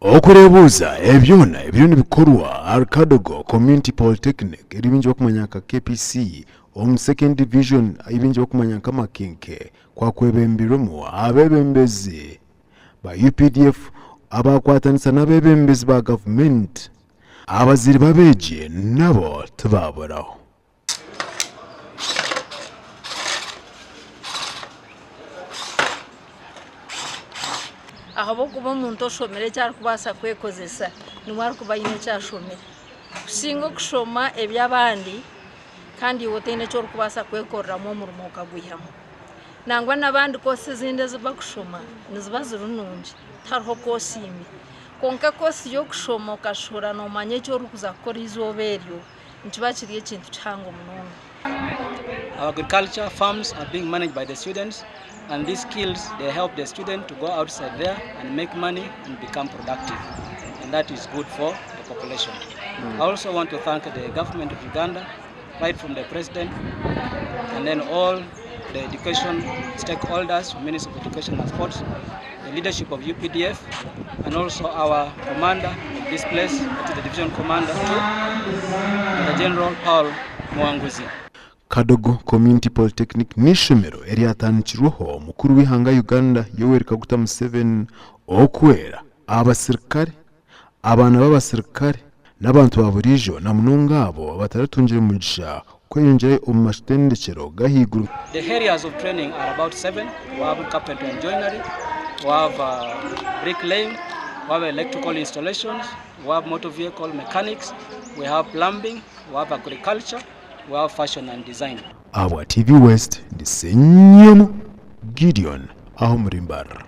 Okureebuuza ebi byona ebiriyo nibikorwa ahari Kadogo Community Polytechnic eri baingi barikumanya nka KPC omu second division ei baingi barikumanya nka Makenke kwakwebembirwemu abeebembezi ba UPDF abakwatanisa n'abeebembezi ba gavumenti. Abazaire b'abeegi nabo tibaaburaho. Ahabw'okuba omuntu oshomire eki arikubaasa kwekozesa niwe arikuba aine eki ashomire. Kusinga okushoma eby'abandi kandi iwe otaine eki orikubaasa kwekoreramu omurimo okagwihamu. Nangwa n'abandi koosi ezindi ezi barikushoma niziba ziri nungi tihariho koosi mbi. Kwonka koosi y'okushoma okashuhura noomanya eki orikuza kukora eizooba eryo nikiba kiri ekintu kihango munonga. Our agriculture farms are being managed by the students and these skills they help the student to go outside there and make money and become productive and that is good for the population. I also want to thank the government of Uganda right from the president and then all the education stakeholders, Ministry of Education and Sports, the leadership of UPDF and also our commander of this place, that is the division commander too, Major General Paul Muwanguzi. Kadogo Community Polytechnic n'eishomero eryatandikirweho omukuru w'eihanga Uganda Yoweri Kaguta Museveni okwera abasirikare, abaana b'abasirikare n'abantu ba buriijo na munonga abo abataratungire mugisha kweyongyerayo omu matendekyero g'ahaiguru. The areas of training are about seven, we have carpentry and joinery, we have brick laying, we have electrical installations, we have motor vehicle mechanics, we have plumbing, we have agriculture, we have fashion and design. Ahabwa TV West, ndi Ssenyomo Gideon aho omuri Mbarara.